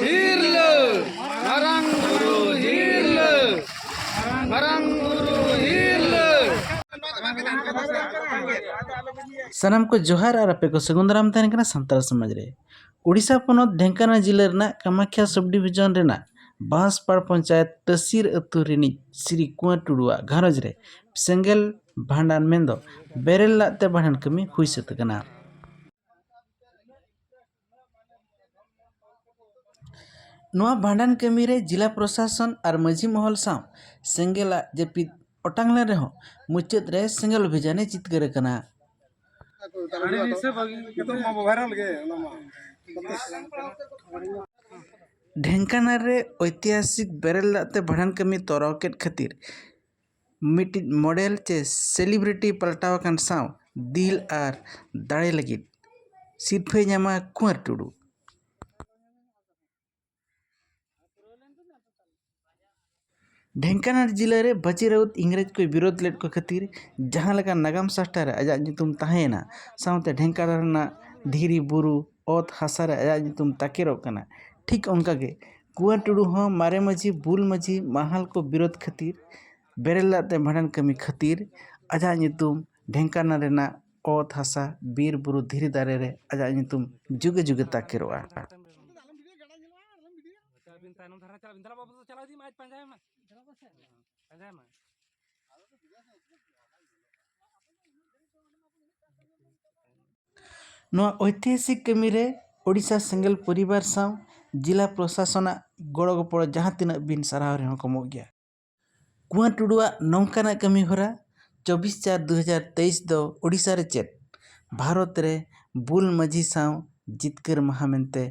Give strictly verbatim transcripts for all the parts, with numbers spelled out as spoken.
ᱦᱤᱨᱞᱟᱹ, ᱢᱟᱨᱟᱝ ᱵᱩᱨᱩ ᱦᱤᱨᱞᱟᱹ, ᱢᱟᱨᱟᱝ ᱵᱩᱨᱩ ᱦᱤᱨᱞᱟᱹ᱾ ᱥᱟᱱᱟᱢ ᱠᱚ ᱡᱚᱦᱟᱨ ᱟᱨ ᱟᱯᱮ ᱠᱚ ᱥᱟᱹᱜᱩᱱ ᱫᱟᱨᱟᱢ ᱛᱟᱦᱮᱱ ᱠᱟᱱᱟ ᱥᱟᱱᱛᱟᱲ ᱥᱚᱢᱟᱡᱽ ᱨᱮ᱾ ᱳᱰᱤᱥᱟ ᱯᱚᱱᱚᱛ ᱰᱷᱮᱝᱠᱟᱱᱟᱞ ᱡᱤᱞᱟᱹ ᱨᱮᱱᱟᱜ ᱠᱟᱢᱟᱠᱷᱭᱟ ᱥᱚᱵᱽᱰᱤᱵᱷᱤᱡᱚᱱ ᱨᱮᱱᱟᱜ ᱵᱟᱸᱥᱯᱟᱲ ᱯᱚᱧᱪᱟᱭᱮᱛ ᱛᱟᱹᱥᱤᱨ ᱟᱹᱛᱩ ᱨᱤᱱᱤᱡ ᱥᱨᱤ ᱠᱩᱸᱣᱟᱨ ᱴᱩᱰᱩᱣᱟᱜ ᱜᱷᱟᱨᱚᱸᱡᱽ ᱨᱮ ᱥᱮᱸᱜᱮᱞ ᱵᱷᱟᱸᱰᱟᱱ ᱢᱮᱱᱫᱚ ᱵᱮᱨᱮᱞ ᱫᱟᱜ ᱛᱮ ᱵᱷᱟᱸᱰᱟᱱ ᱠᱟᱹᱢᱤ ᱦᱩᱭ ᱥᱟᱹᱛ ᱟᱠᱟᱱᱟ᱾ ᱱᱚᱣᱟ ᱵᱷᱟᱸᱰᱟᱱ ᱠᱟᱹᱢᱤ ᱨᱮ ᱡᱤᱞᱟ ᱯᱨᱚᱥᱟᱥᱚᱱ ᱟᱨ ᱢᱟᱹᱡᱷᱤ ᱢᱚᱦᱚᱞ ᱥᱟᱶ ᱥᱮᱸᱜᱮᱞᱟᱜ ᱡᱟᱹᱯᱤᱫ ᱚᱴᱟᱝ ᱞᱮᱱ ᱨᱮᱦᱚᱸ ᱢᱩᱪᱟᱹᱫ ᱨᱮ ᱥᱮᱸᱜᱮᱞ ᱚᱵᱷᱤᱡᱟᱱᱮ ᱡᱤᱛᱠᱟᱹᱨ ᱟᱠᱟᱱᱟ᱾ ᱱᱤᱛᱚᱜ ᱢᱟ ᱵᱷᱟᱭᱨᱟᱞ ᱜᱮ, ᱚᱱᱟ ᱢᱟ᱾ ᱰᱷᱮᱝᱠᱟᱱᱟᱞ ᱨᱮ ᱳᱭᱛᱤᱦᱟᱥᱤᱠ ᱵᱮᱨᱮᱞ ᱫᱟᱜ ᱛᱮ ᱵᱷᱟᱸᱰᱟᱱ ᱠᱟᱹᱢᱤ ᱛᱚᱨᱟᱣ ᱠᱮᱫ ᱠᱷᱟᱹᱛᱤᱨ ᱢᱤᱫᱴᱤᱡ ᱢᱚᱰᱮᱞ ᱪᱮ ᱥᱮᱞᱤᱵᱨᱤᱴᱤ ᱯᱟᱞᱴᱟᱣ ᱟᱠᱟᱱ ᱥᱟᱶ ᱫᱤᱞ ᱟᱨ ᱫᱟᱲᱮ ᱞᱟᱹᱜᱤᱫ ᱥᱤᱨᱯᱷᱟᱹᱭ ᱧᱟᱢᱟ ᱠᱩᱸᱣᱟᱨ ᱴᱩᱰᱩ᱾ ᱰᱷᱮᱝᱠᱟᱱᱟᱞ ᱡᱤᱞᱟᱹ ᱨᱮ ᱵᱟᱹᱡᱤ ᱨᱟᱣᱩᱛ ᱤᱝᱨᱮᱡᱽ ᱠᱚᱭ ᱵᱤᱨᱳᱫ ᱞᱮᱫ ᱠᱚ ᱠᱷᱟᱹᱛᱤᱨ ᱡᱟᱦᱟᱸ ᱞᱮᱠᱟ ᱱᱟᱜᱟᱢ ᱥᱟᱦᱴᱟ ᱨᱮ ᱟᱡᱟᱜ ᱧᱩᱛᱩᱢ ᱛᱟᱦᱮᱸᱭᱮᱱᱟ, ᱥᱟᱶᱛᱮ ᱰᱷᱮᱝᱠᱟᱱᱟᱞ ᱨᱮᱱᱟᱜ ᱫᱷᱤᱨᱤ ᱵᱩᱨᱩ, ᱚᱛ ᱦᱟᱥᱟ ᱨᱮ ᱟᱡᱟᱜ ᱧᱩᱛᱩᱢ ᱛᱟᱠᱮᱨᱚᱜ ᱠᱟᱱᱟ, ᱴᱷᱤᱠ ᱚᱱᱠᱟ ᱜᱮ ᱠᱩᱸᱣᱟᱨ ᱴᱩᱰᱩ ᱦᱚᱸ ᱢᱟᱨᱮ ᱢᱟᱹᱡᱷᱤ, ᱵᱩᱞ ᱢᱟᱹᱡᱷᱤ, ᱢᱟᱦᱟᱞ ᱠᱚ ᱵᱤᱨᱳᱫ ᱠᱷᱟᱹᱛᱤᱨ, ᱵᱮᱨᱮᱞ ᱫᱟᱜ ᱛᱮ ᱵᱷᱟᱸᱰᱟᱱ ᱠᱟᱹᱢᱤ ᱠᱷᱟᱹᱛᱤᱨ ᱟᱡᱟᱜ ᱧᱩᱛᱩᱢ ᱰᱷᱮᱝᱠᱟᱱᱟᱞ ᱨᱮᱱᱟᱜ ᱚᱛ ᱦᱟᱥᱟ, ᱵᱤᱨ ᱵᱩᱨᱩ, ᱫᱷᱤᱨᱤ ᱫᱟᱨᱮ ᱨᱮ ᱟᱡᱟᱜ ᱧᱩᱛᱩᱢ ᱡᱩᱜᱮ ᱡᱩᱜᱮ ᱛᱟᱠᱮᱨᱚᱜᱼᱟ᱾ ᱟᱹᱵᱤᱱ ᱛᱟᱭᱱᱚᱢ ᱫᱷᱟᱨᱮ ᱪᱟᱞᱟᱜ ᱵᱤᱱ, ᱫᱮᱞᱟ ᱵᱟᱹᱵᱩ, ᱪᱟᱞᱟᱣ ᱤᱫᱤ ᱢᱮ, ᱟᱡ ᱯᱟᱸᱡᱟᱭ ᱢᱮ, ᱯᱟᱸᱡᱟᱭ ᱢᱮ᱾ ᱱᱚᱣᱟ ᱳᱭᱛᱤᱦᱟᱥᱤᱠ ᱠᱟᱹᱢᱤ ᱨᱮ ᱳᱰᱤᱥᱟ ᱥᱮᱸᱜᱮᱞ ᱯᱚᱨᱤᱵᱟᱨ ᱥᱟᱶ ᱡᱤᱞᱟ ᱯᱨᱚᱥᱟᱥᱚᱱᱟᱜ ᱜᱚᱲᱚ ᱜᱚᱯᱚᱲᱚ ᱡᱟᱦᱟᱸ ᱛᱤᱱᱟᱹᱜ ᱵᱤᱱ ᱥᱟᱨᱦᱟᱣ ᱨᱮᱦᱚᱸ ᱠᱚᱢᱚᱜ ᱜᱮᱭᱟ᱾ ᱠᱩᱸᱣᱟᱨ ᱴᱩᱰᱩᱣᱟᱜ ᱱᱚᱝᱠᱟᱱᱟᱜ ᱠᱟᱹᱢᱤ ᱦᱚᱨᱟ ᱪᱚᱵᱵᱤᱥ ᱪᱟᱨ ᱫᱩ ᱦᱟᱡᱟᱨ ᱛᱮᱭᱤᱥ ᱫᱚ ᱳᱰᱤᱥᱟ ᱨᱮ ᱪᱮᱫ ᱵᱷᱟᱨᱚᱛ ᱨᱮ ᱵᱩᱞ ᱢᱟᱹᱡᱷᱤ ᱥᱟᱶ ᱡᱤᱛᱠᱟᱹᱨ ᱢᱟᱦᱟ ᱢᱮᱱᱛᱮ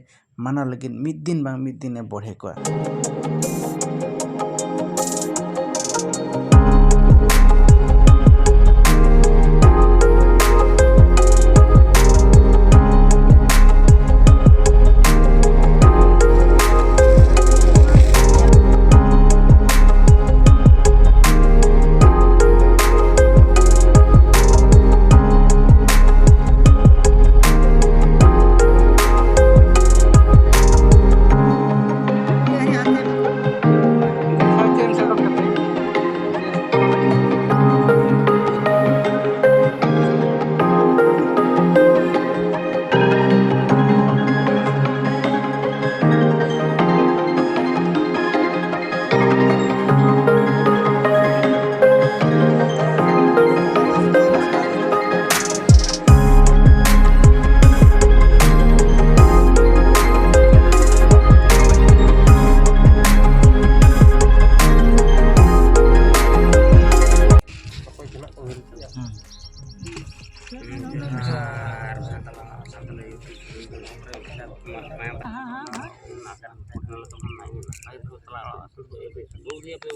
ᱢᱟᱱᱟᱣ ᱞᱟᱹᱜᱤᱫ ᱢᱤᱫ ᱫᱤᱱ ᱵᱟᱝ ᱢᱤᱫ ᱫᱤᱱᱮ ᱵᱚᱲᱦᱮ ᱠᱚᱣᱟ᱾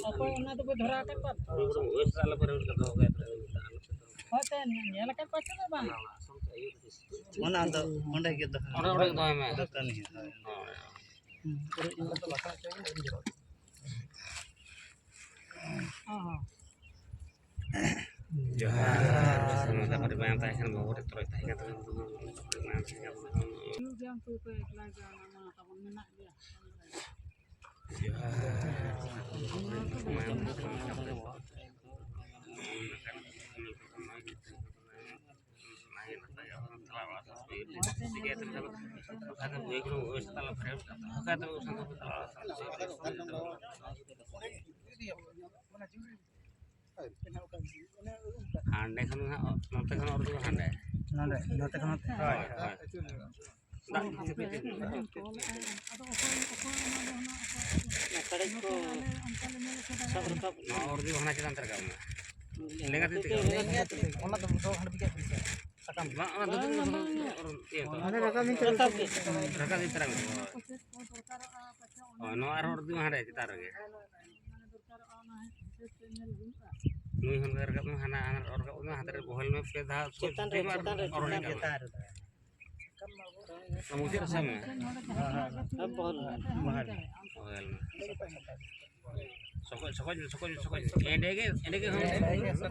ᱚᱠᱚᱭ ᱚᱱᱟ ᱫᱚᱠᱚ ᱫᱷᱚᱨᱟᱣ ᱟᱠᱟᱫ ᱠᱚᱣᱟ? ᱦᱳᱭ, ᱛᱚ, ᱧᱮᱞ ᱟᱠᱟᱫ ᱠᱚᱣᱟ ᱪᱮ ᱵᱟᱝ? ᱚᱱᱟ ᱫᱚ ᱚᱸᱰᱮ ᱜᱮ ᱫᱚᱦᱚᱭ ᱚᱸᱰᱮ, ᱚᱸᱰᱮ ᱫᱚᱦᱚᱭ ᱢᱮ᱾ ᱫᱚᱠᱟᱱ ᱦᱩᱭᱩᱜᱼᱟ᱾ ᱦᱳᱭ᱾ ᱦᱩᱸ᱾ ᱦᱚᱸ, ᱦᱚᱸ᱾ ᱡᱚᱦᱟᱨ᱾ ᱥᱟᱱᱟᱢ ᱠᱚ ᱟᱹᱰᱤ ᱢᱟᱭᱟᱢ ᱛᱟᱦᱮᱸ ᱠᱟᱱᱟ, ᱵᱟᱵᱟ ᱨᱮ ᱛᱚᱨᱚᱡ ᱛᱟᱦᱮᱸ ᱠᱟᱱ ᱛᱟᱵᱚᱱᱟ, ᱟᱹᱰᱤ ᱢᱟᱭᱟᱢ ᱛᱟᱦᱮᱸ ᱠᱟᱱ ᱛᱟᱵᱚᱱᱟ᱾ ᱡᱚᱦᱟᱨ᱾ ᱦᱟᱸᱰᱮ ᱠᱷᱚᱱ ᱦᱟᱸᱜ, ᱱᱚᱛᱮ ᱠᱷᱚᱱ ᱚᱨ ᱫᱚ ᱦᱟᱸᱰᱮ᱾ ᱱᱚᱰᱮ, ᱱᱚᱛᱮ ᱠᱷᱚᱱ ᱱᱚᱛᱮ᱾ ᱦᱳᱭ, ᱦᱳᱭ᱾ ᱫᱟᱜ ᱵᱷᱤᱛᱤᱨ ᱵᱷᱤᱛᱤᱨ᱾ ᱱᱚᱣᱟ ᱚᱨ ᱫᱚ ᱦᱟᱱᱟ ᱪᱮᱛᱟᱱ ᱛᱮ ᱨᱟᱠᱟᱵ ᱢᱮ᱾ ᱞᱮᱸᱜᱟ ᱛᱤ ᱛᱮᱜᱮ᱾ ᱚᱱᱟ ᱫᱚ ᱫᱚ ᱦᱟᱸᱰᱮ ᱵᱤᱪᱟᱹᱨ ᱥᱟᱠᱟᱢ᱾ ᱵᱟᱝ, ᱚᱱᱟ ᱫᱚ ᱫᱚ ᱦᱟᱸᱰᱮ ᱨᱟᱠᱟᱵ ᱤᱫᱤ ᱛᱟᱨᱟ ᱜᱮ᱾ ᱦᱳᱭ, ᱱᱚᱣᱟ ᱟᱨᱦᱚᱸ ᱚᱨ ᱫᱚ ᱦᱟᱸᱰᱮ ᱪᱮᱛᱟᱱ ᱨᱮᱜᱮ᱾ ᱱᱩᱭ ᱦᱚᱸ ᱨᱟᱠᱟᱵ ᱢᱮ, ᱦᱟᱱᱟ, ᱦᱟᱱᱟ ᱨᱟᱠᱟᱵ ᱢᱮ, ᱦᱟᱱᱛᱮ ᱨᱮ ᱵᱚᱦᱮᱞ ᱢᱮ, ᱯᱮ ᱫᱷᱟᱣ ᱪᱮᱛᱟᱱ ᱨᱮ, ᱟᱨ ᱪᱮᱛᱟᱱ ᱨᱮ, ᱚᱨ ᱪᱮᱛᱟᱱ ᱨᱮ, ᱨᱟᱠᱟᱵ ᱢᱮ᱾ ᱪᱮᱛᱟᱱ ᱨᱮ᱾ ᱢᱩᱪᱟᱹᱫ ᱨᱮ ᱥᱟᱵ ᱢᱮ᱾ ᱦᱮᱸ, ᱵᱚᱦᱮᱞ ᱢᱮ᱾ ᱵᱚᱦᱮᱞ ᱢᱮ᱾ ᱥᱚᱠᱚᱡ, ᱥᱚᱠᱚᱡ, ᱥᱚᱠᱚᱡ, ᱥᱚᱠᱚᱡ᱾ ᱮᱸᱰᱮ ᱜᱮ, ᱮᱸᱰᱮ ᱜᱮ ᱦᱩᱭᱩᱜᱼᱟ᱾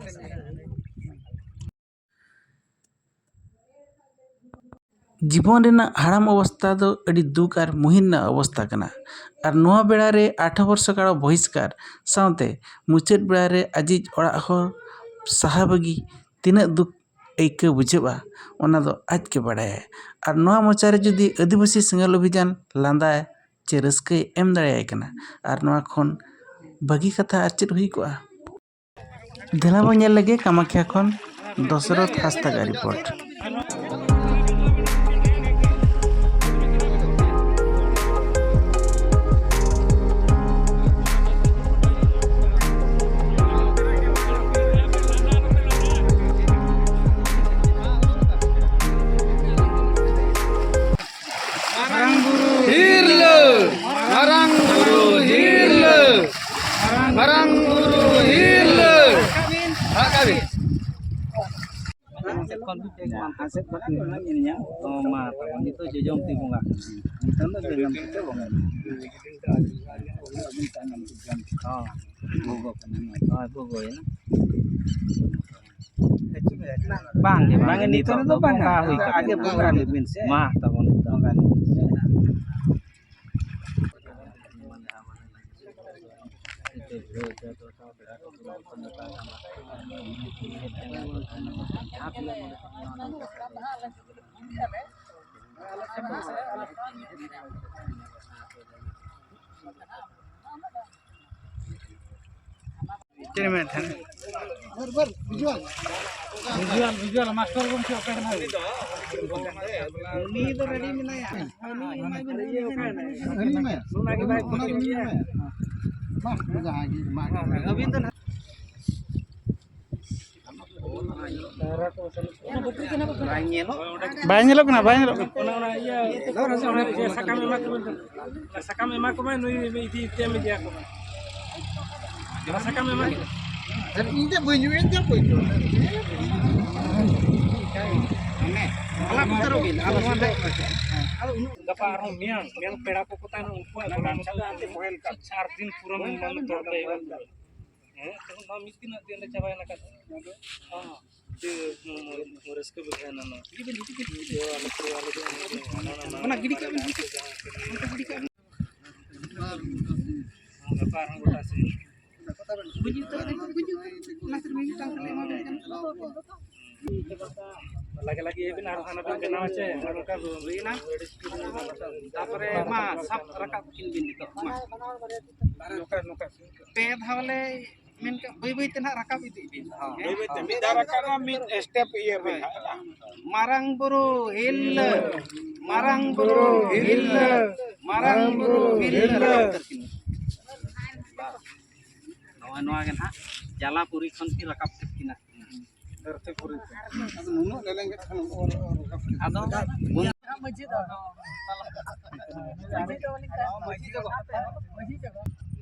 ᱡᱤᱵᱚᱱ ᱨᱮᱱᱟᱜ ᱦᱟᱲᱟᱢ ᱚᱵᱚᱥᱛᱟ ᱫᱚ ᱟᱹᱰᱤ ᱫᱩᱠ ᱟᱨ ᱢᱩᱦᱤᱱ ᱨᱮᱱᱟᱜ ᱚᱵᱚᱥᱛᱟ ᱠᱟᱱᱟ᱾ ᱟᱨ ᱱᱚᱣᱟ ᱵᱮᱲᱟ ᱨᱮ ᱟᱴᱷᱨᱚ ᱵᱚᱨᱥᱚ ᱠᱟᱞ ᱵᱚᱦᱤᱥᱠᱟᱨ ᱥᱟᱶᱛᱮ ᱢᱩᱪᱟᱹᱫ ᱵᱮᱲᱟ ᱨᱮ ᱟᱡᱤᱡ ᱚᱲᱟᱜ ᱦᱚᱲ ᱥᱟᱦᱟ ᱵᱟᱹᱜᱤ ᱛᱤᱱᱟᱹᱜ ᱫᱩᱠ ᱟᱹᱭᱠᱟᱹᱣ ᱵᱩᱡᱷᱟᱹᱜᱼᱟ, ᱚᱱᱟ ᱫᱚ ᱟᱡ ᱜᱮ ᱵᱟᱲᱟᱭᱟᱭ᱾ ᱟᱨ ᱱᱚᱣᱟ ᱢᱚᱪᱟ ᱨᱮ ᱡᱩᱫᱤ ᱟᱹᱫᱤᱵᱟᱹᱥᱤ ᱥᱮᱸᱜᱮᱞ ᱚᱵᱷᱤᱡᱟᱱ ᱞᱟᱸᱫᱟᱭ ᱪᱮ ᱨᱟᱹᱥᱠᱟᱹᱭ ᱮᱢ ᱫᱟᱲᱮᱭᱟᱭ ᱠᱟᱱᱟ, ᱟᱨ ᱱᱚᱣᱟ ᱠᱷᱚᱱ ᱵᱷᱟᱹᱜᱤ ᱠᱟᱛᱷᱟ ᱟᱨ ᱪᱮᱫ ᱦᱩᱭ ᱠᱚᱜᱼᱟ? ᱫᱮᱞᱟ ᱵᱚᱱ ᱧᱮᱞ ᱞᱮᱜᱮ ᱠᱟᱢᱟᱠᱷᱭᱟ ᱠᱷᱚᱱ ᱫᱚᱥᱚᱨᱚᱛᱷ ᱦᱟᱸᱥᱫᱟᱜ ᱨᱤᱯᱳᱨᱴ᱾ ᱦᱤᱨᱞᱟᱹ, ᱢᱟᱨᱟᱝ ᱵᱩᱨᱩ ᱦᱤᱨᱞᱟᱹ, ᱢᱟᱨᱟᱝ ᱵᱩᱨᱩ ᱦᱤᱨᱞᱟᱹ᱾ ᱨᱟᱠᱟᱵ ᱵᱤᱱ᱾ ᱞᱟᱦᱟ ᱥᱮᱫ ᱠᱷᱚᱱ ᱵᱤᱱ ᱪᱮᱠ ᱢᱟ᱾ ᱞᱟᱦᱟ ᱥᱮᱫ ᱠᱷᱚᱱ ᱧᱮᱞ ᱧᱟᱢ᱾ ᱚ, ᱢᱟ ᱛᱟᱵᱚᱱ ᱱᱤᱛᱚᱜ ᱡᱚᱡᱚᱢ ᱛᱤ ᱵᱚᱸᱜᱟ᱾ ᱱᱤᱛᱚᱜ ᱫᱚ ᱡᱚᱡᱚᱢ ᱛᱤ ᱛᱮ ᱵᱚᱸᱜᱟ᱾ ᱦᱚᱸ᱾ ᱵᱷᱳᱜᱚᱜ ᱠᱟᱱᱟ ᱱᱚᱣᱟ ᱫᱚ᱾ ᱦᱳᱭ, ᱵᱷᱳᱜᱚᱭᱮᱱᱟ᱾ ᱵᱟᱝ ᱜᱮ, ᱵᱟᱝ ᱜᱮ, ᱱᱤᱛᱚᱜ ᱱᱤᱛᱚᱜ ᱫᱚ ᱫᱚ ᱵᱟᱝᱟ᱾ ᱵᱚᱸᱜᱟ ᱦᱩᱭ ᱠᱟᱛᱮ᱾ ᱟᱜᱮ ᱵᱚᱸᱜᱟ ᱞᱮᱵᱤᱱ ᱥᱮ᱾ ᱢᱟ ᱛᱟᱵᱚᱱ ᱱᱤᱛᱚᱜ᱾ ᱵᱚᱸᱜᱟ ᱞᱮᱵᱤᱱ ᱥᱮ᱾ ᱪᱮᱫ ᱮᱢ ᱢᱮᱱᱮᱫ ᱛᱟᱦᱮᱱᱟ? ᱵᱷᱤᱡᱩᱣᱟᱞ, ᱵᱷᱤᱡᱩᱣᱟᱞ ᱢᱟᱥᱴᱟᱨ ᱜᱚᱢᱠᱮ ᱚᱠᱟ ᱠᱟᱱᱟᱭ? ᱩᱱᱤ ᱫᱚ ᱨᱮᱰᱤ ᱢᱮᱱᱟᱭᱟ᱾ ᱦᱟᱹᱱᱤ ᱢᱮ᱾ ᱚᱱᱟ ᱜᱮ ᱵᱟᱭ ᱢᱟ, ᱡᱟᱦᱟᱸᱭ ᱜᱮ ᱢᱟ᱾ ᱟᱹᱵᱤᱱ ᱫᱚ ᱱᱟᱦᱟᱜ ᱵᱟᱭ ᱧᱮᱞᱚᱜ ᱠᱟᱱᱟ, ᱵᱟᱭ ᱧᱮᱞᱚᱜ ᱠᱟᱱᱟ᱾ ᱚᱱᱟ, ᱚᱱᱟ ᱤᱭᱟᱹ, ᱚᱱᱟ ᱤᱭᱟᱹ ᱥᱟᱠᱟᱢ ᱮᱢᱟ ᱠᱚᱵᱮᱱ᱾ ᱚᱱᱟ ᱥᱟᱠᱟᱢ ᱮᱢᱟ ᱠᱚᱢᱮ, ᱱᱩᱭ ᱤᱫᱤ ᱛᱮᱢ ᱤᱫᱤᱭᱟ ᱠᱚᱢᱮ᱾ ᱚᱱᱟ ᱥᱟᱠᱟᱢ ᱮᱢᱟ ᱠᱚᱢᱮ᱾ ᱟᱨ ᱤᱧ ᱫᱚ ᱵᱟᱹᱧ ᱩᱭᱦᱟᱹᱨ ᱫᱟ, ᱵᱟᱹᱧ ᱩᱭᱦᱟᱹᱨ ᱫᱟ᱾ ᱟᱞᱟᱝ ᱩᱛᱟᱹᱨᱚᱜ ᱵᱤᱱ, ᱟᱨ ᱱᱚᱣᱟ ᱫᱚ ᱟᱫᱚ ᱩᱱᱟᱹᱜ ᱜᱟᱯᱟ ᱟᱨᱦᱚᱸ ᱢᱮᱭᱟᱝ, ᱢᱮᱭᱟᱝ ᱯᱮᱲᱟ ᱠᱚᱠᱚ ᱛᱟᱦᱮᱱᱟ, ᱩᱱᱠᱩᱣᱟᱜ ᱜᱟᱱᱪᱷᱟ ᱫᱚ ᱟᱨ ᱫᱤᱱ ᱯᱩᱨᱟᱹ ᱢᱮᱱ ᱛᱚᱨᱯᱮ ᱦᱩᱭᱩᱜᱼᱟ᱾ ᱦᱮᱸ, ᱛᱮᱦᱮᱧ ᱫᱚ ᱢᱤᱫ ᱫᱤᱱ ᱨᱮᱱᱟᱜ ᱫᱤᱱ ᱞᱮ ᱪᱟᱵᱟᱭᱮᱱᱟ ᱠᱟᱛᱷᱟ᱾ ᱦᱚᱸ, ᱦᱚᱸ᱾ ᱡᱮ, ᱢᱚ-, ᱢᱚ-, ᱨᱟᱹᱥᱠᱟᱹ ᱵᱩᱡᱷᱟᱹᱣ ᱮᱱᱟ ᱱᱚᱣᱟ᱾ ᱤᱭᱟᱹ ᱵᱤᱱ, ᱤᱫᱤ ᱵᱤᱱ, ᱤᱫᱤ ᱵᱤᱱ᱾ ᱤᱭᱟᱹ, ᱟᱞᱮ ᱠᱚ, ᱟᱞᱮ ᱫᱚ ᱚᱱᱟ ᱜᱤᱰᱤ ᱠᱟᱜ ᱵᱤᱱ, ᱚᱱᱛᱮ ᱜᱤᱰᱤ ᱠᱟᱜ ᱵᱤᱱ᱾ ᱦᱚᱸ, ᱜᱟᱯᱟ ᱟᱨᱦᱚᱸ ᱜᱚᱴᱟ ᱥᱮᱫ᱾ ᱵᱩᱡᱽ ᱩᱛᱟᱹᱨ ᱫᱚ ᱵᱩᱡᱽ ᱩᱛᱟᱹᱨ᱾ ᱚᱱᱟ ᱠᱷᱟᱹᱛᱤᱨ ᱢᱤᱫ ᱴᱟᱝ ᱠᱟᱛᱮ ᱮᱢᱟ ᱵᱤᱱ ᱠᱟᱱᱟ᱾ ᱞᱟᱜᱮ ᱞᱟᱜᱮ ᱤᱭᱟᱹ ᱵᱤᱱ ᱟᱨ ᱦᱟᱱᱟ ᱵᱤᱱ ᱵᱮᱱᱟᱣᱟ ᱪᱮ, ᱚᱱᱠᱟ ᱦᱩᱭᱱᱟ᱾ ᱛᱟᱯᱚᱨᱮ ᱢᱟ ᱥᱟᱵ ᱨᱟᱠᱟᱵ ᱠᱤᱱ ᱵᱤᱱ ᱱᱤᱛᱚᱜ, ᱢᱟ᱾ ᱱᱚᱝᱠᱟ, ᱱᱚᱝᱠᱟ᱾ ᱯᱮ ᱫᱷᱟᱣ ᱞᱮ ᱢᱮᱱ ᱠᱮᱫ, ᱵᱟᱹᱭ ᱵᱟᱹᱭ ᱛᱮ ᱱᱟᱦᱟᱜ ᱨᱟᱠᱟᱵ ᱤᱫᱤᱜ ᱵᱤᱱ᱾ ᱦᱮᱸ? ᱵᱟᱹᱭ ᱵᱟᱹᱭ ᱛᱮ ᱢᱤᱫ ᱫᱷᱟᱣ ᱨᱟᱠᱟᱵ ᱢᱟ, ᱢᱤᱫ step ᱤᱭᱟᱹ ᱵᱤᱱ ᱦᱳᱭ᱾ ᱦᱟᱸᱜ᱾ ᱢᱟᱨᱟᱝ ᱵᱩᱨᱩ ᱦᱤᱨᱞᱟᱹ, ᱢᱟᱨᱟᱝ ᱵᱩᱨᱩ ᱦᱤᱨᱞᱟᱹ, ᱢᱟᱨᱟᱝ ᱵᱩᱨᱩ ᱦᱤᱨᱞᱟᱹ᱾ ᱨᱟᱠᱟᱵ ᱩᱛᱟᱹᱨ ᱠᱤᱱ᱾ ᱱᱚᱜᱼᱚᱭ ᱱᱚᱣᱟ ᱜᱮ ᱱᱟᱦᱟᱜ ᱡᱟᱞᱟᱯᱩᱨᱤ ᱠᱷᱚᱱ ᱠᱤᱱ ᱨᱟᱠᱟᱵ ᱠᱮᱫ ᱠᱤᱱᱟ᱾ ᱫᱷᱟᱹᱨᱛᱤ ᱯᱩᱨᱤ ᱛᱮ᱾ ᱟᱫᱚ ᱱᱩᱱᱟᱹᱜ ᱞᱮᱞᱮᱝ ᱜᱮ ᱛᱟᱦᱮᱱ ᱚᱨ, ᱚᱨ ᱨᱟᱠᱟᱵ ᱠᱮᱫᱟ᱾ ᱟᱫᱚ ᱢᱟᱹᱡᱷᱤ ᱫᱚ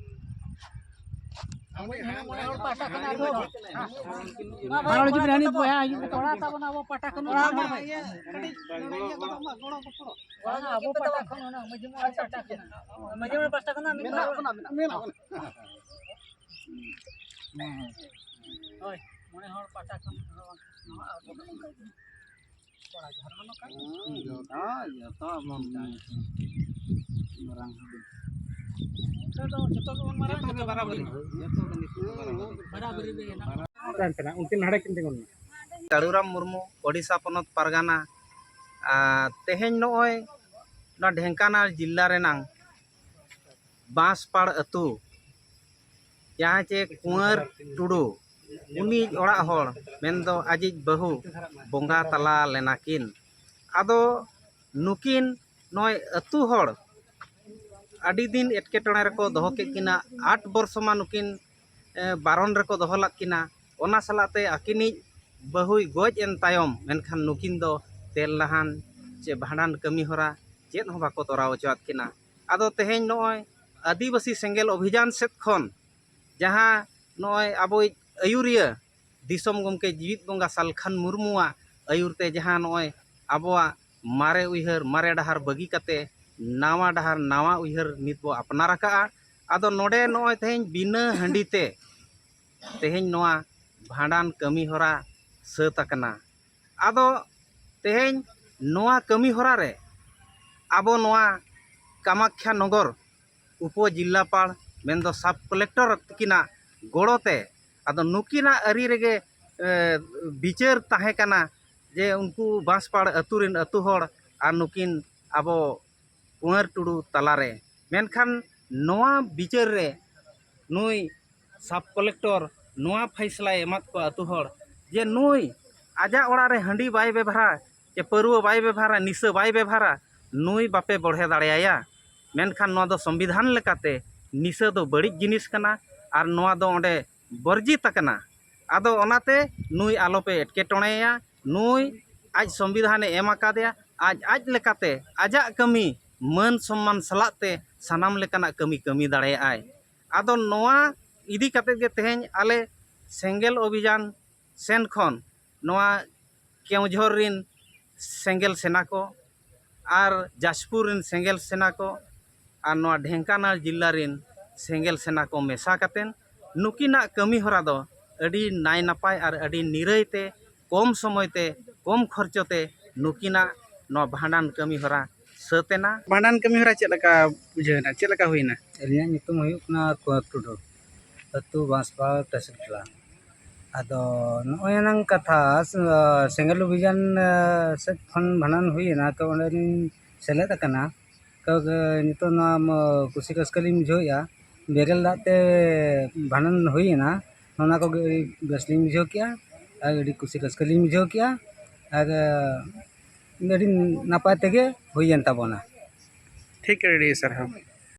ᱢᱟᱨᱟᱝ ᱡᱩᱵᱤᱞᱤ ᱦᱟᱹᱱᱤ ᱵᱚᱭᱦᱟ ᱦᱤᱡᱩᱜ ᱠᱟᱱᱟ, ᱛᱷᱚᱲᱟ ᱛᱟᱵᱚᱱ ᱟᱵᱚ ᱯᱟᱦᱴᱟ ᱠᱷᱚᱱ ᱵᱟᱝ, ᱟᱵᱚ ᱯᱟᱦᱴᱟ ᱠᱷᱚᱱ ᱚᱱᱟ ᱢᱟᱹᱡᱷᱤ ᱢᱚᱬᱮ ᱯᱟᱦᱴᱟ ᱠᱷᱚᱱ, ᱢᱟᱹᱡᱷᱤ ᱢᱚᱬᱮ ᱯᱟᱦᱴᱟ ᱠᱷᱚᱱ ᱢᱤᱫ ᱦᱚᱲ᱾ ᱦᱳᱭ, ᱢᱚᱬᱮ ᱦᱚᱲ ᱯᱟᱦᱴᱟ ᱠᱷᱚᱱ ᱱᱚᱣᱟ ᱟᱵᱚ ᱠᱚᱲᱟ ᱡᱟᱦᱟᱸ ᱨᱮ ᱱᱚᱝᱠᱟ᱾ ᱦᱩᱸ, ᱡᱚᱛᱚ, ᱡᱚᱛᱚ ᱟᱵᱚ ᱚᱱᱠᱟ᱾ ᱢᱟᱨᱟᱝ ᱦᱩᱰᱤᱧ᱾ ᱱᱚᱛᱮ ᱫᱚ ᱡᱚᱛᱚ ᱜᱮᱵᱚᱱ ᱢᱟᱨᱟᱝ, ᱡᱚᱛᱚ ᱜᱮ ᱡᱚᱛᱚ ᱵᱟᱨᱟᱵᱟᱹᱨᱤ᱾ ᱜᱮᱵᱚᱱ ᱵᱟᱨᱟᱵᱟᱹᱨᱤ᱾ ᱵᱟᱨᱟᱵᱟᱹᱨᱤ ᱜᱮ ᱦᱮᱱᱟᱜᱼᱟ᱾ ᱠᱟᱱ ᱛᱟᱦᱮᱱᱟ, ᱩᱱᱠᱤᱱ ᱦᱟᱸᱰᱮ ᱠᱤᱱ ᱛᱤᱸᱜᱩ ᱞᱮᱱᱟ᱾ ᱠᱟᱹᱲᱩᱨᱟᱢ ᱢᱩᱨᱢᱩ ᱳᱰᱤᱥᱟ ᱯᱚᱱᱚᱛ ᱯᱟᱨᱜᱟᱱᱟ᱾ ᱟᱨ ᱛᱮᱦᱮᱧ ᱱᱚᱜᱼᱚᱭ ᱱᱚᱣᱟ ᱰᱷᱮᱝᱠᱟᱱᱟᱞ ᱡᱤᱞᱟ ᱨᱮᱱᱟᱝ ᱵᱟᱸᱥᱯᱟᱲ ᱟᱹᱛᱩ, ᱡᱟᱦᱟᱸ ᱪᱮ ᱠᱩᱸᱣᱟᱹᱨ ᱴᱩᱰᱩ, ᱩᱱᱤ ᱚᱲᱟᱜ ᱦᱚᱲ, ᱢᱮᱱᱫᱚ ᱟᱡᱤᱡ ᱵᱟᱹᱦᱩ, ᱵᱚᱸᱜᱟ ᱛᱟᱞᱟ ᱞᱮᱱᱟ ᱠᱤᱱ᱾ ᱟᱫᱚ ᱱᱩᱠᱤᱱ ᱱᱚᱜᱼᱚᱭ ᱟᱹᱛᱩ ᱦᱚᱲ ᱟᱹᱰᱤ ᱫᱤᱱ ᱮᱴᱠᱮᱴᱚᱬᱮ ᱨᱮᱠᱚ ᱫᱚᱦᱚ ᱠᱮᱫ ᱠᱤᱱᱟ᱾ ᱟᱴ ᱵᱚᱨᱥᱚ ᱢᱟ ᱱᱩᱠᱤᱱ, ᱮ, ᱵᱟᱨᱚᱱ ᱨᱮᱠᱚ ᱫᱚᱦᱚ ᱞᱮᱫ ᱠᱤᱱᱟ᱾ ᱚᱱᱟ ᱥᱟᱞᱟᱜ ᱛᱮ ᱟᱹᱠᱤᱱᱤᱡ ᱵᱟᱹᱦᱩᱭ ᱜᱚᱡ ᱮᱱ ᱛᱟᱭᱚᱢ, ᱢᱮᱱᱠᱷᱟᱱ ᱱᱩᱠᱤᱱ ᱫᱚ ᱛᱮᱞ ᱱᱟᱦᱟᱱ ᱪᱮ ᱵᱷᱟᱸᱰᱟᱱ ᱠᱟᱹᱢᱤ ᱦᱚᱨᱟ ᱪᱮᱫ ᱦᱚᱸ ᱵᱟᱠᱚ ᱛᱚᱨᱟᱣ ᱦᱚᱪᱚᱣᱟᱫ ᱠᱤᱱᱟ᱾ ᱟᱫᱚ ᱛᱮᱦᱮᱧ ᱱᱚᱜᱼᱚᱭ ᱟᱹᱫᱤᱵᱟᱹᱥᱤ ᱥᱮᱸᱜᱮᱞ ᱚᱵᱷᱤᱡᱟᱱ ᱥᱮᱫ ᱠᱷᱚᱱ ᱡᱟᱦᱟᱸ ᱱᱚᱜᱼᱚᱭ ᱟᱵᱚᱭᱤᱡ ᱟᱹᱭᱩᱨᱤᱭᱟᱹ ᱫᱤᱥᱚᱢ ᱜᱚᱢᱠᱮ ᱡᱤᱣᱤᱫ ᱵᱚᱸᱜᱟ ᱥᱟᱞᱠᱷᱟᱱ ᱢᱩᱨᱢᱩᱣᱟᱜ ᱟᱹᱭᱩᱨ ᱛᱮ ᱡᱟᱦᱟᱸ ᱱᱚᱜᱼᱚᱭ ᱟᱵᱚᱣᱟᱜ ᱢᱟᱨᱮ ᱩᱭᱦᱟᱹᱨ, ᱢᱟᱨᱮ ᱰᱟᱦᱟᱨ ᱵᱟᱹᱜᱤ ᱠᱟᱛᱮ ᱱᱟᱣᱟ ᱰᱟᱦᱟᱨ, ᱱᱟᱣᱟ ᱩᱭᱦᱟᱹᱨ ᱱᱤᱛ ᱵᱚ ᱟᱯᱱᱟᱨ ᱟᱠᱟᱜᱼᱟ᱾ ᱟᱫᱚ ᱱᱚᱰᱮ ᱱᱚᱜᱼᱚᱭ ᱛᱮᱦᱮᱧ ᱵᱤᱱᱟᱹ ᱦᱟᱺᱰᱤ ᱛᱮ ᱛᱮᱦᱮᱧ ᱱᱚᱣᱟ ᱵᱷᱟᱸᱰᱟᱱ ᱠᱟᱹᱢᱤ ᱦᱚᱨᱟ ᱥᱟᱹᱛ ᱟᱠᱟᱱᱟ᱾ ᱟᱫᱚ ᱛᱮᱦᱮᱧ ᱱᱚᱣᱟ ᱠᱟᱹᱢᱤ ᱦᱚᱨᱟ ᱨᱮ ᱟᱵᱚ ᱱᱚᱣᱟ ᱠᱟᱢᱟᱠᱠᱷᱟ ᱱᱚᱜᱚᱨ ᱩᱯᱚ ᱡᱤᱞᱟᱯᱟᱲ, ᱢᱮᱱᱫᱚ ᱥᱟᱵ ᱠᱚᱞᱮᱠᱴᱚᱨ ᱛᱟᱹᱠᱤᱱᱟᱜ ᱜᱚᱲᱚ ᱛᱮ, ᱟᱫᱚ ᱱᱩᱠᱤᱱᱟᱜ ᱟᱹᱨᱤ ᱨᱮᱜᱮ, ᱮ, ᱵᱤᱪᱟᱹᱨ ᱛᱟᱦᱮᱸ ᱠᱟᱱᱟ ᱡᱮ ᱩᱱᱠᱩ ᱵᱟᱸᱥᱯᱟᱲ ᱟᱹᱛᱩ ᱨᱮᱱ ᱟᱹᱛᱩ ᱦᱚᱲ ᱟᱨ ᱱᱩᱠᱤᱱ ᱟᱵᱚ ᱠᱩᱸᱣᱟᱹᱨ ᱴᱩᱰᱩ ᱛᱟᱞᱟᱨᱮ᱾ ᱢᱮᱱᱠᱷᱟᱱ ᱱᱚᱣᱟ ᱵᱤᱪᱟᱹᱨ ᱨᱮ ᱱᱩᱭ ᱥᱟᱵ ᱠᱚᱞᱮᱠᱴᱚᱨ ᱱᱚᱣᱟ ᱯᱷᱟᱭᱥᱞᱟᱭ ᱮᱢᱟᱫ ᱠᱚᱣᱟ ᱟᱹᱛᱩ ᱦᱚᱲ ᱡᱮ ᱱᱩᱭ ᱟᱡᱟᱜ ᱚᱲᱟᱜ ᱨᱮ ᱦᱟᱺᱰᱤ ᱵᱟᱭ ᱵᱮᱵᱷᱟᱨᱟ, ᱪᱮ ᱯᱟᱹᱨᱣᱟᱹ ᱵᱟᱭ ᱵᱮᱵᱷᱟᱨᱟ, ᱱᱤᱥᱟᱹ ᱵᱟᱭ ᱵᱮᱵᱷᱟᱨᱟ, ᱱᱩᱭ ᱵᱟᱯᱮ ᱵᱚᱲᱦᱮ ᱫᱟᱲᱮᱭᱟᱭᱟ᱾ ᱢᱮᱱᱠᱷᱟᱱ ᱱᱚᱣᱟ ᱫᱚ ᱥᱚᱝᱵᱤᱫᱷᱟᱱ ᱞᱮᱠᱟᱛᱮ ᱱᱤᱥᱟᱹ ᱫᱚ ᱵᱟᱹᱲᱤᱡ ᱡᱤᱱᱤᱥ ᱠᱟᱱᱟ ᱟᱨ ᱱᱚᱣᱟ ᱫᱚ ᱚᱸᱰᱮ ᱵᱚᱨᱡᱤᱛ ᱟᱠᱟᱱᱟ᱾ ᱟᱫᱚ ᱚᱱᱟᱛᱮ ᱱᱩᱭ ᱟᱞᱚᱯᱮ ᱮᱴᱠᱮᱴᱚᱬᱮᱭᱟ᱾ ᱱᱩᱭ ᱟᱡ ᱥᱚᱝᱵᱤᱫᱷᱟᱱᱮ ᱮᱢ ᱟᱠᱟᱫᱮᱭᱟ, ᱟᱡ ᱟᱡ ᱞᱮᱠᱟᱛᱮ ᱟᱡᱟᱜ ᱠᱟᱹᱢᱤ ᱢᱟᱹᱱ ᱥᱚᱢᱢᱟᱱ ᱥᱟᱞᱟᱜ ᱛᱮ ᱥᱟᱱᱟᱢ ᱞᱮᱠᱟᱱᱟᱜ ᱠᱟᱹᱢᱤ ᱠᱟᱹᱢᱤ ᱫᱟᱲᱮᱭᱟᱜᱼᱟᱭ᱾ ᱟᱫᱚ ᱱᱚᱣᱟ ᱤᱫᱤ ᱠᱟᱛᱮᱫ ᱜᱮ ᱛᱮᱦᱮᱧ ᱟᱞᱮ ᱥᱮᱸᱜᱮᱞ ᱚᱵᱷᱤᱡᱟᱱ ᱥᱮᱱ ᱠᱷᱚᱱ ᱱᱚᱣᱟ ᱠᱮᱣᱡᱷᱚᱨ ᱨᱤᱱ ᱥᱮᱸᱜᱮᱞ ᱥᱮᱱᱟ ᱠᱚ ᱟᱨ ᱡᱟᱡᱽᱯᱩᱨ ᱨᱤᱱ ᱥᱮᱸᱜᱮᱞ ᱥᱮᱱᱟ ᱠᱚ ᱟᱨ ᱱᱚᱣᱟ ᱰᱷᱮᱝᱠᱟᱱᱟᱞ ᱡᱤᱞᱟ ᱨᱤᱱ ᱥᱮᱸᱜᱮᱞ ᱥᱮᱱᱟ ᱠᱚ ᱢᱮᱥᱟ ᱠᱟᱛᱮᱱ ᱱᱩᱠᱤᱱᱟᱜ ᱠᱟᱹᱢᱤ ᱦᱚᱨᱟ ᱫᱚ ᱟᱹᱰᱤ ᱱᱟᱭ ᱱᱟᱯᱟᱭ ᱟᱨ ᱟᱹᱰᱤ ᱱᱤᱨᱟᱹᱭ ᱛᱮ, ᱠᱚᱢ ᱥᱚᱢᱚᱭ ᱛᱮ, ᱠᱚᱢ ᱠᱷᱚᱨᱪᱚ ᱛᱮ ᱱᱩᱠᱤᱱᱟᱜ ᱱᱚᱣᱟ ᱵᱷᱟᱸᱰᱟᱱ ᱠᱟᱹᱢᱤ ᱦᱚᱨᱟ ᱥᱟᱹᱛ ᱮᱱᱟ᱾ ᱵᱷᱟᱸᱰᱟᱱ ᱠᱟᱹᱢᱤ ᱦᱚᱨᱟ ᱪᱮᱫ ᱞᱮᱠᱟ ᱵᱩᱡᱷᱟᱹᱣ ᱮᱱᱟ, ᱪᱮᱫ ᱞᱮᱠᱟ ᱦᱩᱭᱱᱟ? ᱟᱹᱞᱤᱧᱟᱜ ᱧᱩᱛᱩᱢ ᱦᱩᱭᱩᱜ ᱠᱟᱱᱟ ᱠᱩᱸᱣᱟᱨ ᱴᱩᱰᱩ, ᱟᱹᱛᱩ ᱵᱟᱸᱥᱯᱟᱲᱟ, ᱛᱮᱦᱥᱤᱞ ᱴᱚᱞᱟ᱾ ᱟᱫᱚ ᱱᱚᱜᱼᱚᱭ ᱮᱱᱟᱝ ᱠᱟᱛᱷᱟ, ᱥᱮᱸᱜᱮᱞ ᱚᱵᱷᱤᱡᱟᱱ ᱥᱮᱫ ᱠᱷᱚᱱ ᱵᱷᱟᱸᱰᱟᱱ ᱦᱩᱭᱮᱱᱟ, ᱛᱚ ᱚᱸᱰᱮᱞᱤᱧ ᱥᱮᱞᱮᱫ ᱟᱠᱟᱱᱟ᱾ ᱛᱚ ᱱᱤᱛᱚᱜ ᱱᱚᱣᱟ ᱠᱩᱥᱤ ᱨᱟᱹᱥᱠᱟᱹ ᱞᱤᱧ ᱵᱩᱡᱷᱟᱹᱣᱮᱫᱼᱟ᱾ ᱵᱮᱨᱮᱞ ᱫᱟᱜ ᱛᱮ ᱵᱷᱟᱸᱰᱟᱱ ᱦᱩᱭᱮᱱᱟ, ᱚᱱᱟ ᱠᱚᱜᱮ ᱟᱹᱰᱤ ᱵᱮᱥ ᱞᱤᱧ ᱵᱩᱡᱷᱟᱹᱣ ᱠᱮᱜᱼᱟ ᱟᱨ ᱟᱹᱰᱤ ᱠᱩᱥᱤ ᱨᱟᱹᱥᱠᱟᱹ ᱞᱤᱧ ᱵᱩᱡᱷᱟᱹᱣ ᱠᱮᱜᱼᱟ᱾ ᱟᱨ ᱟᱹᱰᱤ ᱱᱟᱯᱟᱭ ᱛᱮᱜᱮ ᱦᱩᱭᱮᱱ ᱛᱟᱵᱚᱱᱟ᱾ ᱴᱷᱤᱠ, ᱟᱹᱰᱤ ᱥᱟᱨᱦᱟᱣ᱾